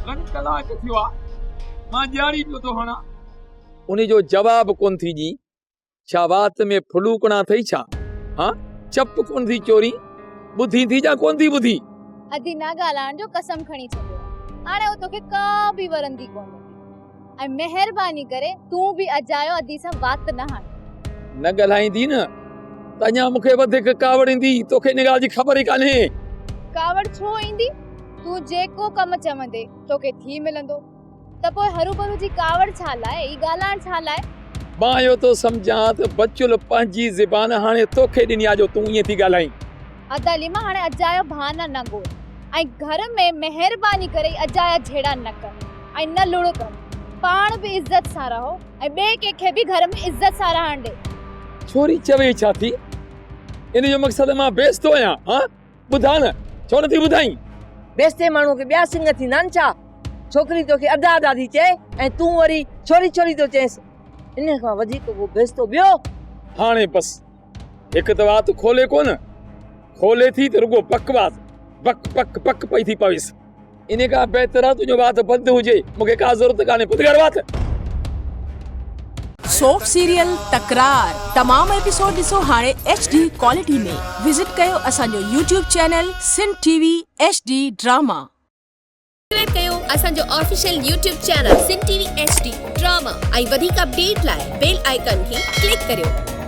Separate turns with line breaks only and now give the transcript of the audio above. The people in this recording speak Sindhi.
کن ڪلاڪ ٿيو آ، مان ڄاڙي پيو ٿو هڻان. ان جو جواب ڪونه ٿي ڏين. ڇا وات ۾ ڦلوڪڻا اٿئي ڇا؟ ها؟ چپ ڪونه ٿي چورين؟ ٻڌين ٿي جا ڪونه ٿي ٻڌين؟
ادي نه ڳالهائڻ جو قسم کڻي ڇڏيو آ. هاڻي هو توکي ڪا به ورندي ڪونه ڏيندي. ۽ مهرباني ڪري تون به اجايو ادي سان وات نه هڻ.
نه ڳالهائيندين نه ته اڃا مون کي وڌيڪ ڪاوڙ ايندي. توکي ان ڳالهه جي خبر ئي ڪانهي.
ڪاوڙ ڇو ايندي؟ تون جيڪو ڪم چوندين توکي ٿي ملندو. ته پوء هروڀرو جي ڪاوڙ ڇا لاء؟ هي ڳالهائڻ ڇا لاء؟
مان اهو ٿو سمجهان ته بچل پنهنجي زبان هاڻي توکي ڏني آ جو تون ائين ٿي ڳالهائين.
ادا عليما هاڻي اجايو بهانا نه ڳول ۽ گهر ۾ مهرباني ڪري اجايا جهيڙا نه ڪر ۽ نه لڙ ڪر. پاڻ به عزت سان رهو ۽ ٻئي ڪنهن کي به گهر ۾ عزت سان رهڻ ڏي.
ڇوري چوي ڇا ٿي؟ ان جو مقصد مان بيستو آهيان ها؟ ٻڌاء نه، ڇو نٿي ٻڌائين؟
بيستي ماڻهوء کي ٻيا سڱ ٿيندا آهن ڇا؟ ڇوڪري توکي ادا ادا ٿي چئي ۽ تون وري ڇوري ڇوري ٿو چئينس. انهيء کان وڌيڪ ڪو بيستو ٻيو؟
هاڻي بس، هڪ ته وات کولي ڪونه، کولي ٿي ته رڳو بڪواس، بڪ بڪ بڪ پئي ٿي پويس. انهيء کان بهتر آهي تنهنجو وات بند هجي، مون کي ڪا ضرورت ڪانهي، بند ڪر وات.
سوپ سيريل تڪرار تمام ايپيسوڊ ڏسو هاڻي ايڇ ڊي ڪوالٽي ۾ وزٽ ڪيو اسان جو YouTube channel Sindh T V H D drama.
Subscribe ڪيو اسان جو official YouTube channel Sindh T V H D drama ۽ وڌيڪ اپڊيٽ لاء بيل آئيڪان کي ڪلڪ ڪريو.